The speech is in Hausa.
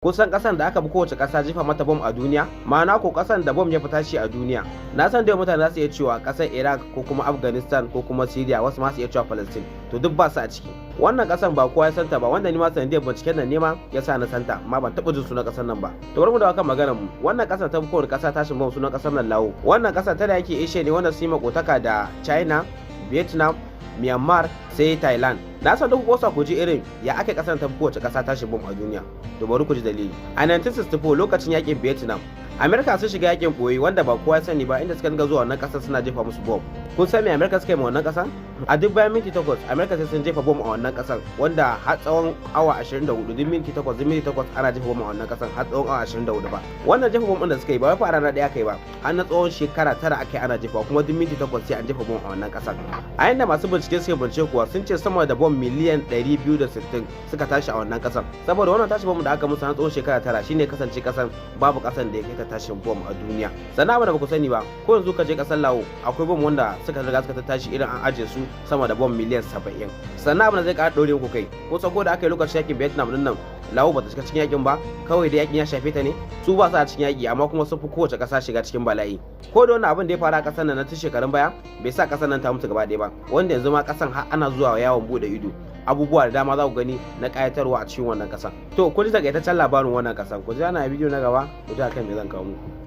Kusan kasan da aka bi kowace kasa jefa mata bom a duniya, ma'ana ko kasan da bom ya fi tashi a duniya. Na san da mutane za su iya cewa kasar Iraq ko kuma Afghanistan ko kuma Syria, wasu ma su iya cewa Palestine. To, duk ba su a ciki. Wannan kasan ba kowa ya santa ba, wanda ni ma sanadiyar binciken nan nema ya sa na santa, amma ban taɓa jin sunan kasar nan ba. To, bari mu dawo kan maganar mu. Wannan kasar ta fi kowace kasa tashin bom, sunan kasar nan Laos. Wannan kasar tana yake Asia ne, wanda su yi makotaka da China, Vietnam, Myanmar, sai Thailand. Na san duk kosa ku ji irin ya aka kasar ta fi kowace kasa tashin bom a duniya. To, bari ku ji dalili. A 1964, lokacin yakin Vietnam, Amerika sun shiga yakin boye wanda ba kowa ya sani ba, inda suka dinga zuwa wannan kasar suna jefa musu bom. Kun san me Amerika suka yi ma wannan kasar? A duk bayan minti 8, Amerika sai sun jefa bom a wannan kasar, wanda har tsawon awa 24, duk minti 8, duk minti 8 ana jefa bom a wannan kasar har tsawon awa 24 ba. Wannan jefa bom din da suka yi ba wai fa a rana ɗaya kai ba, har na tsawon shekara 9 aka yi ana jefa, kuma duk minti 8 sai an jefa bom a wannan kasar. A yanda masu bincike suka bincike kuwa, sun ce sama da bom miliyan 260 suka tashi a wannan kasar. Saboda wannan tashi bom da aka musu na tsawon shekara 9, shine kasance kasan babu kasan da ya kai ta tashin bom a duniya. Sannan abu da baku sani ba, ko yanzu ka je kasar Laos, akwai bom wanda suka riga suka tashi, irin an aje su sama da bom miliyan 70. Sannan abu da zai kara ɗore muku kai, ko sako da aka yi lokacin yakin Vietnam din nan, Laos bata shiga cikin yakin ba, kawai da yakin ya shafe ta ne. Su ba su a cikin yaki, amma kuma sun fi kowace ƙasa shiga cikin bala'i. Ko da wannan abin da ya faru a ƙasar nan na tun shekarun baya bai sa ƙasar nan ta mutu gaba ɗaya ba, wanda yanzu ma ƙasan har ana zuwa yawon bude ido, abubuwa da dama za ku gani na ƙayatarwa a cikin wannan ƙasan. To, kun ji takaitaccen labarin wannan ƙasan. Ku ji ana bidiyo na gaba, ku ji akan me zan kawo muku.